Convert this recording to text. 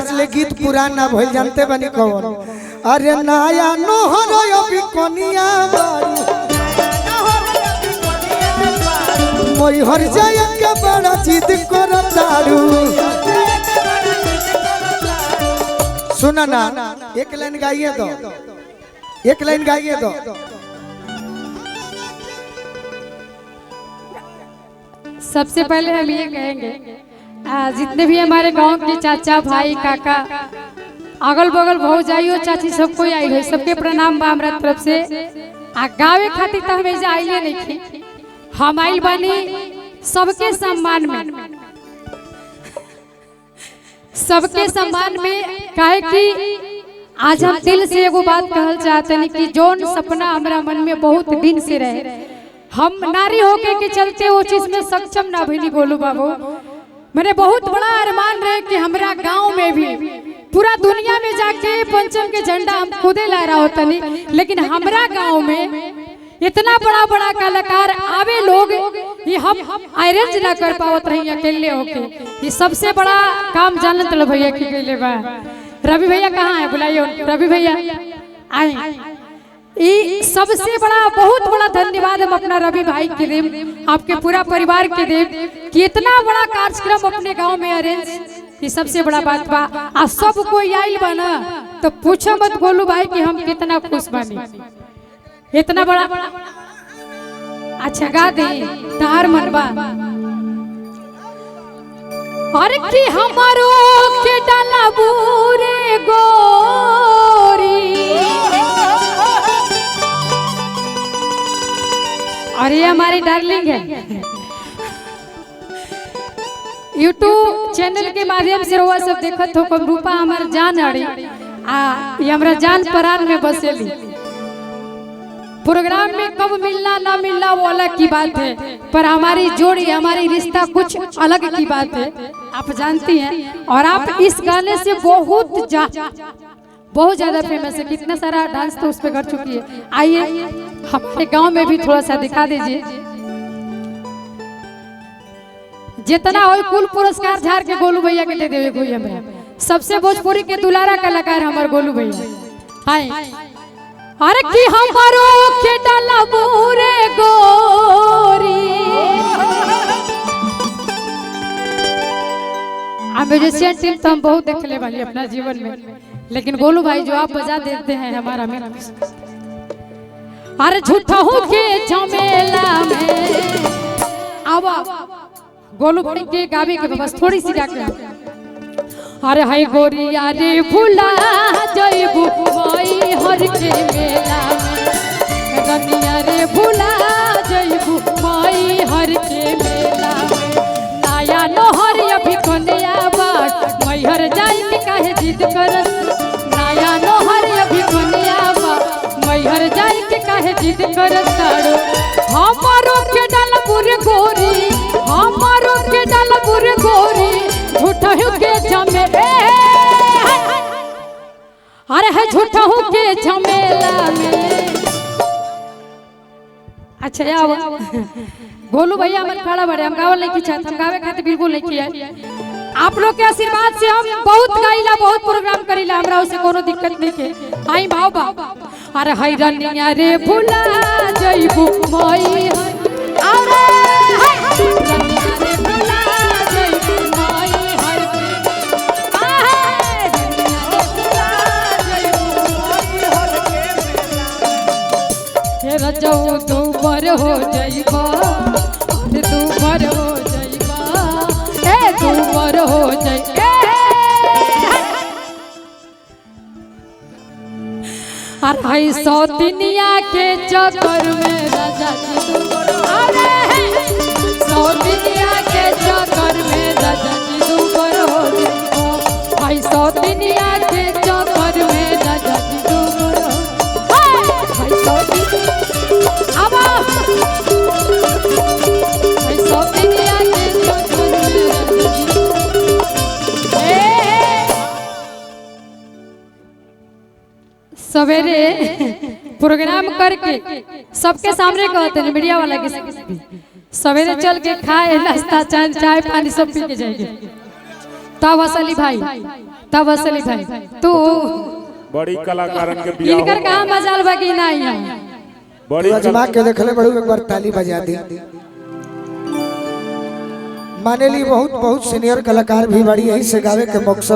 आज ले गीत पुराना भइल जानते बनी कौन। अरे नया नोहर अभी कनिया बारू, मैहर जाय के बड़ा जिद करतारू। सुना ना, एक लाइन गाइए दो, एक लाइन गाइए दो। सबसे पहले हम ये कहेंगे, जितने भी हमारे गांव के चाचा भाई काका अगल बगल भौजाइयो चाची सब कोई आई है, सबके प्रणाम बा हमरा तरफ से। आ गावे खातिर तो हम ऐसे आइले नहीं थी, हम आइल बानी सबके सम्मान में, सबके सम्मान में। काहे कि आज हम दिल से एगो बात कहल चाहते हैं कि जौन सपना हमरा मन में बहुत दिन से रहे, हम नारी होके के चलते वो चीज में सक्षम ना भइली। गोलू बाबू, मैंने बहुत बड़ा अरमान रहे कि हमरा गांव में भी पूरा दुनिया में जाके पंचम के झंडा हम खुदे लहरा होतनी, लेकिन हमरा गांव में इतना बड़ा बड़ा कलाकार आवे लोग, ये हम अरेंज ना कर पावत रही अकेले होके। ये सबसे बड़ा काम जानत लो भैया की गईले बा। रवि भैया कहाँ है, बुलाइए उनको। रवि भैया आए। ये सबसे बड़ा बहुत बड़ा धन्यवाद हम अपना रवि भाई के देव, आपके पूरा परिवार के देव कि इतना बड़ा कार्यक्रम अपने गांव में अरेंज, ये सबसे बड़ा बात बा। आ सब कोई आइल बा ना तो पूछो मत गोलू भाई कि हम कितना खुश बानी, इतना बड़ा। अच्छा गा दे तार मन बा। और की हमारो के डाला बूरे गोरी, और ये हमारी डार्लिंग है। यूट्यूब चैनल के माध्यम से रोआ सब देखत हो कम रूपा हमार जान अड़ी, आ ये हमारा जान परान में बसेली। प्रोग्राम में कब मिलना ना मिलना वो अलग की बात है, पर हमारी जोड़ी हमारी रिश्ता कुछ अलग की बात है, आप जानती हैं। और आप इस गाने से बहुत ज्यादा फेमस है, कितना सारा डांस तो उस पर कर चुकी है। आइए हमारे गांव में भी थोड़ा सा दिखा दीजिए। जितना हो कुल पुरस्कार झाड़ के गोलू भैया के दे देवे कोई। हमरा सबसे भोजपुरी के दुलारा कलाकार हमारे गोलू भैया। आए अरे कि हमारो के डाला बूरे गोरी। आ म्यूजिशियन टीम तो हम बहुत देख ले वाली अपना जीवन में, लेकिन गोलू भाई जो आप बजा देते हैं हमारा मेरा। अरे झूठा हूँ के झमेला में अब गोलू भाई के गावे के बस थोड़ी सी जाके। अरे हाय गोरिया रे भूला जइबू मई हर के मेला में, रनिया रे भूला जइबू मई हर के मेला में। नया नोहर अभी कन्या बाट मैहर जाई के काहे जिद करत, नया नोहर अभी कन्या बाट मैहर जाई के काहे जिद करत। हमारो के डालबुर गोरी, हमारो के डालबुर गोरी, झूठा के झमे, अरे है झूठा के झमेला में। अच्छा आओ गोलू भैया मन खड़ा बड़े, हम गावल नहीं की चाहत, हम गावे खातिर बिल्कुल नहीं किया। आप लोग के आशीर्वाद से हम बहुत गाइला, बहुत प्रोग्राम करीला, हमरा उसे कोनो दिक्कत नहीं के। आई भाव बा। अरे हाय रनिया रे भूला जइबू मई, अरे हाय रनिया रे भूला जइबू मई हर के, आहे रनिया रे भूला जइबू मई हर के मेला। हे रजऊ तू पर हो जइबा, तू पर हो जइबा, ए तू पर हो जइबा। अरे सौतिनिया के चक्कर में राजा जी तू, अरे सौतिनिया के चक्कर में राजा जी तू पर हो जइबा। भाई सौतिनिया के चक्कर में राजा जी तू पर हो, भाई सौतिनिया अब भाई सौतिनिया के चक्कर में राजा जी। सवेरे प्रोग्राम करके सबके सामने कहते हैं मीडिया वाला के, सवेरे चल के खाए नाश्ता चाय पानी सब पी के जाएंगे। तब असली भाई तब असली भाई तू बड़ी कलाकारन के बियाह इनकर कहाँ मजाल बा कि ना यहाँ बड़ी अजमा के देखले बड़ू एक बार ताली बजा दी। माने ली बहुत बहुत सीनियर कलाकार भी बड़ी, यही से गावे के मकसद।